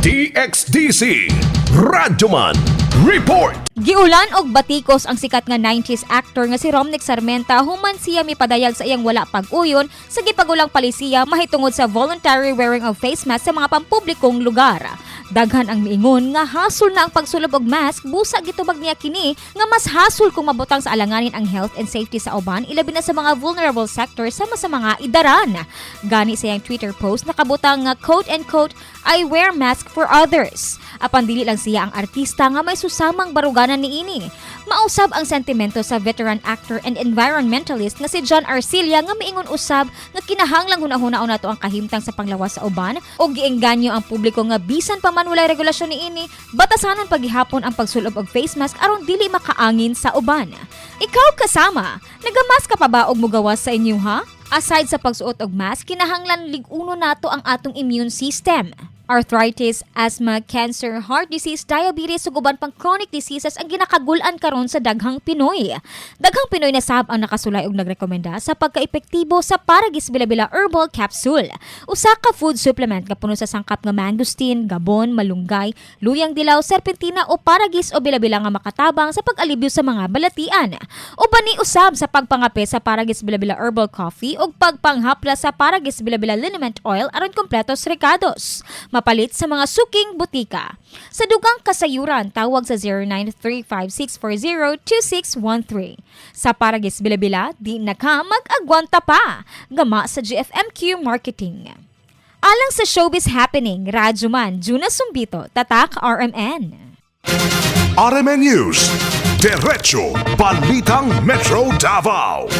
DXDC Radyoman Report. Giulan og batikos ang sikat nga 90s actor nga si Romnick Sarmenta human siya mipadayag sa iyang wala pag-uyon sa gipagulang palisiya mahitungod sa voluntary wearing of face mask sa mga pampublikong lugar. Daghan ang miingon nga hasol na ang pagsulob og mask, busa gitubag niya kini nga mas hasol kung mabutang sa alanganin ang health and safety sa uban, ilabi na sa mga vulnerable sectors sama sa mga idaran. Gani sa iyang Twitter post nakabutang nga, quote and quote, "I wear mask for others." Apan dili lang siya ang artista nga may susamang baruganan niini. Mausab ang sentimento sa veteran actor and environmentalist nga si John Arcilla nga miingon usab nga kinahanglang hunahuna nato ang kahimtang sa panglawas sa uban ug giengganyo ang publiko nga bisan pa man walay regulasyon niini, batasanon paghihapon ang pagsulob og face mask aron dili makaangin sa uban. Ikaw kasama, nagamask ka pa ba og mugawas sa inyo, ha? Aside sa pagsuot og mask, kinahanglan lig-uno nato ang atong immune system. Arthritis, asthma, cancer, heart disease, diabetes ug uban pang chronic diseases ang ginakagul-an karon sa daghang Pinoy. Daghang Pinoy na sab ang nakasulay og nagrekomenda sa pagkaepektibo sa Paragis Bilabila Herbal Capsule. Usa ka food supplement nga puno sa sangkap nga mangosteen, gabon, malunggay, luyang dilaw, serpentina o paragis o bilabila nga makatabang sa pag-alibyo sa mga balatian. Uban ni usab sa pagpangape sa Paragis Bilabila Herbal Coffee ug pagpanghapla sa Paragis Bilabila Liniment Oil aron kompletos rekados. Mapalit sa mga suking butika. Sa dugang kasayuran, tawag sa 0935-640-2613. Sa Paragis Bilabila, di na ka mag-agwanta pa. Gama sa GFMQ Marketing. Alang sa Showbiz Happening, Radyoman, Juna Sumbito, Tatak RMN. RMN News. Diretso Balitang Metro Davao.